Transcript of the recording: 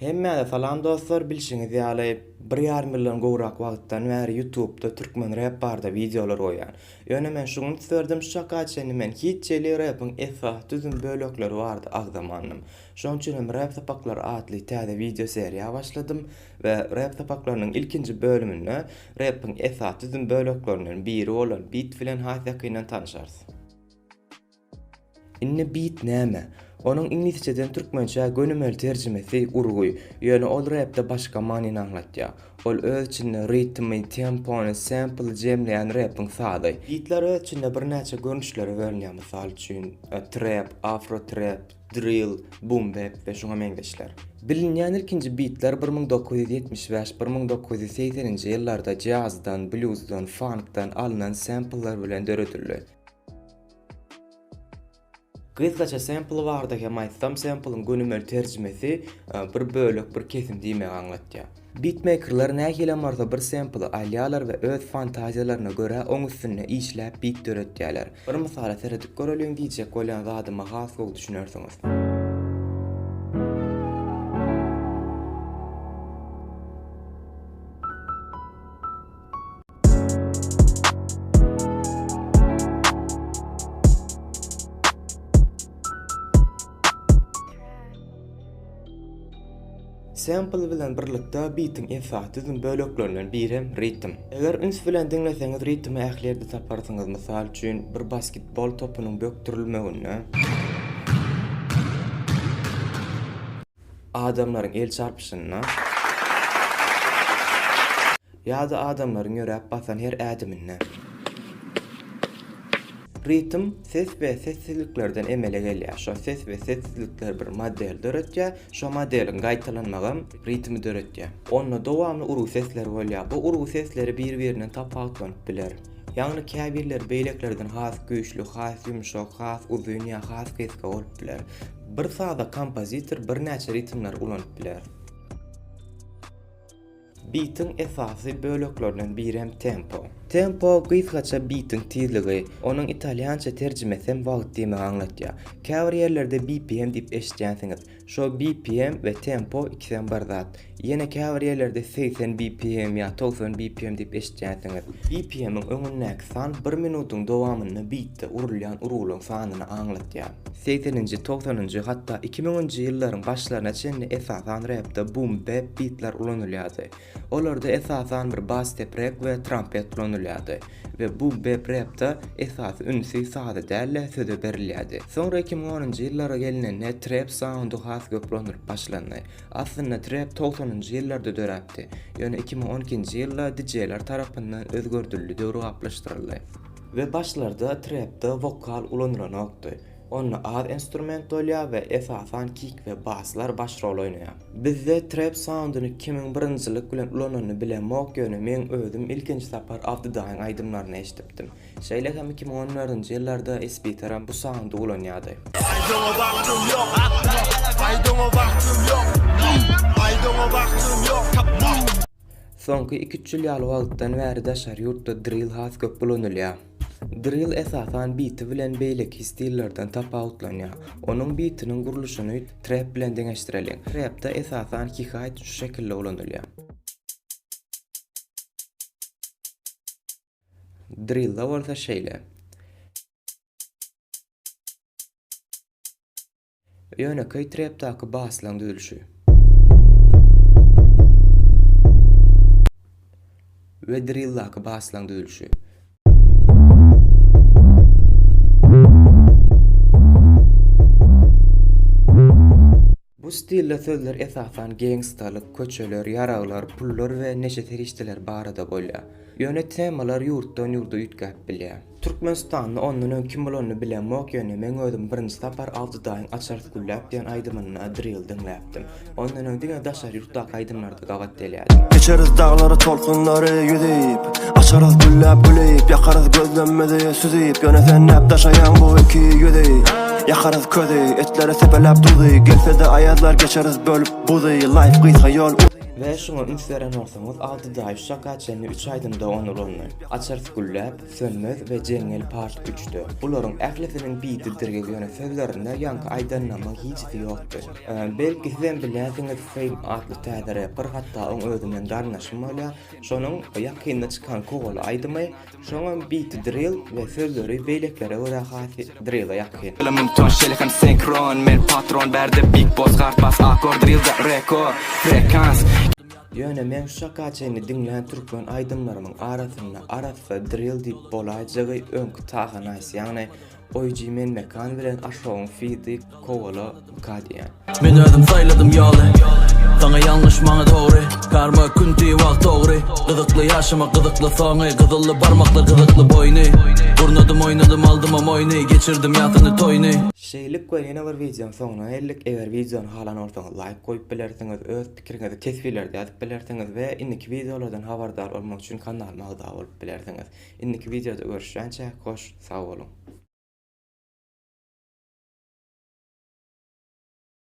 Hemmäňize salam dostlar bilşiňiz ýaly bir ýarym ýyldan gowrak wagtdan bäri ýutubda türkmen rep barada wideolar goýýan. Ýöne men şuňa üns berdim şu çaka çenli men hiç hili repiň esasy düzüm bölekleri barada agzamandym. Şonuň üçin hem rep sapaklary atly täze wideo seriýa başladym we rep sapaklarynyň ilkinji bölüminde repiň esasy düzüm böleklerinden biri bolan bit bilen has ýakyndan tanyşarys. Indi bit näme? Onuň iňlisçeden türkmençä gönümel terjimesi urgy, ýöne ol repde başga manyny aňlatýar. Ol öz içinde ritmi, tempony, sempli jemleýän repiň sazy. Bitler öz içinde birnäçe görnüşlere bölünýär, mysal üçin, trep, afro trep, drill, boom bap we şuňa meňzeşler. Bilinýän ilkinji bitler 1975, 1980-nji ýyllarda jazdan, blýuzdan, fankdan alnan sempller bilen döredildi. Gysgaça sample barada hem aýtsam, sample'yň gönümel terjimesi bir bölek, bir kesim diýmegi aňlatýar. Beatmakerler nähilem bolsa bir sample'y alýarlar we öz fantaziýalaryna görä oň üstünde işläp beat döretýärler. Bir mysala seredip göreliň diýjek bolýan zadyma has gowy düşünersiňiz. Sample bilen birlikde bitiň esasy düzüm böleklerinden biri hem ritm. Eger üns bilen diňleseňiz ritmi ähli ýerde taparsyňyz, mysal üçin bir basketbol topunyň bökdürilmeginde, adamlaryň el çarpyşynda ýa-da adamlaryň ýöräp basan her ädiminde. Ritm ses we sessizliklerden emele gelýär. Şo ses we sessizlikler bir model döretýär. Şo modeliň gaýtalanmagam ritmi döretýär. Onda dowamly urgy sesleri bolýar. Bu urgy sesleri bir-birinden tapawutlanyp biler. Ýagny käbirleri beýlekilerden has güýçli, has ýumşak, has uzyn ýa has gysga bolup biler. Bir sazda kompozitor birnäçe ritmleri ulanyp biler. Bitiň esasy böleklerinden biri hem tempo. Tempo gysgaça bitiň tizligi, onuň italýança terjimesi hem wagt diýmegi aňlatýar. Käbir ýerlerde BPM diýip eşidýänsiňiz. Şo BPM we tempo ikisem bir zat. Ýene käbir ýerlerde 80 BPM ýa 90 BPM diýip eşidýänsiňiz. BPM-iň öňündäki san bir minutyň dowamynda bitde urulýan urgularyň sanyny aňlatýar. Segseninji, togsanynjy, hatda iki müňünji ýyllaryň başlaryna çenli esasan repde boom bap bitler ulanylýardy. Olarda esasan bir bas deprek we trampet ulanylýardy we boom bap repde esasy ünsi saza däl-de söze berilýärdi. Soňra 2010-njy ýyllara gelinende trap saundy has köp ulanylyp başlandy. Aslynda trap togsanynjy ýyllarda döräpdi, ýöne 2012-nji ýylda DJ-ler tarapyndan özgerdildi, döwrebaplaşdyryldy. We başlarda trapda wokal ulanylanokdy. Onda az instrument bolýar we esasan kik we baslar baş rol oýnaýar. Bizde trap soundyny kimiň birinjilik bilen ulananyny bilemok ýöne meň özüm ilkinji sapar Abdy daýyň aýdymlarynda eşidipdim. Şeýle hem 2014-nji ýyllarda Isbiteram bu soundy ulanýardy. Aýdyňa wagtym ýok Aýdyňa wagtym ýok Aýdyňa wagtym ýok Soňky iki-üç ýyl ýaly wagtdan bäri daşary ýurtda drill has köp ulanylýar. Drill esasan biti bilen beýleki stillerden tapawutlanýar. Onuň bitiniň gurluşyny trap bilen deňeşdireliň. Trapda esasan hi-hat şu şekilde ulanylýar. Drillde bolsa şeýle. Ýönekeý trepdaky baslaň düzülişi. We drilldaky baslaň düzülişi. Bu stilde sözler esasan gengstalyk, köçeler, ýaraglar, pullar we neşe serişdeleri barada bolýar. Ýöne temalar ýurtdan ýurda üýtgäp bilýär. Türkmenistanda ondan öň kim bolanyny bilemok ýöne meň özüm birinji sapar Abdy daýyň Açarys gülläp diýen aýdymynda drill diňläpdim. Ondan öň diňe daşary ýurtdaky aýdymlarda gabat gelýärdim. Geçeris daglary tolkunlary ýüzüp Açarys gülläp gülüp Ýakarys gözlemmizi süzüp Ýöne sen näp daşaýaň bu iki ýüzi Ýakarys közi Etlere sepeläp duzy Gelse-de aýazlar geçeris bölüp buzy Life gysga ýol uzyn. We şuňa üns beren bolsaňyz Alty daýy şu çaka çenli üç aýdymda ony ulandy. Açarys gülläp, Sönmez we Jeňňel part üçde. Bularyň ählisiniň biti drill ýöne sözlerinde ýaňky aýdanlamyň hiçisi ýokdy. Belki sizem bilýänsiňiz Fame atly täze repper hatda oň özi meň garyndaşym bolýar. Şonuň ýakynda çykan Kowala aýdymy Şoňam biti drill we sözleri beýlekilere görä has drille ýakyn. Ylymym ton şeýle hem senkron Men patron bärde big boss hard bas akord drillde rekord frekans. Ýöne meň şu çaka çenli diňlän türkmen aýdymlarymyň arasynda arassa drill diýip bolaýjagy öňki Taha Nice ýagny Oýji Men Mekan bilen Aşogyň feedi Kowala mka diýýän. Men özüm saýladym ýoly Saňa ýalňyş maňa dogry Karma künti wagt dogry Gyzykly ýaşamak gyzykly soňy Gyzylly barmaklar gyzykly boýny Gurnadym oýnadym aldymam oýny Geçirdim ýasyny toýny. Şeýlelik we ýene bir wideonyň soňuna geldik. Eger wideony halan bolsaňyz laýk goýup bilersiňiz, öz pikiriňizi teswirlerde ýazyp bilersiňiz we indiki wideolardan habardar bolmak üçin kanalyma agza bolup bilersiňiz. Indiki wideoda görüşýänçäk hoş sag boluň.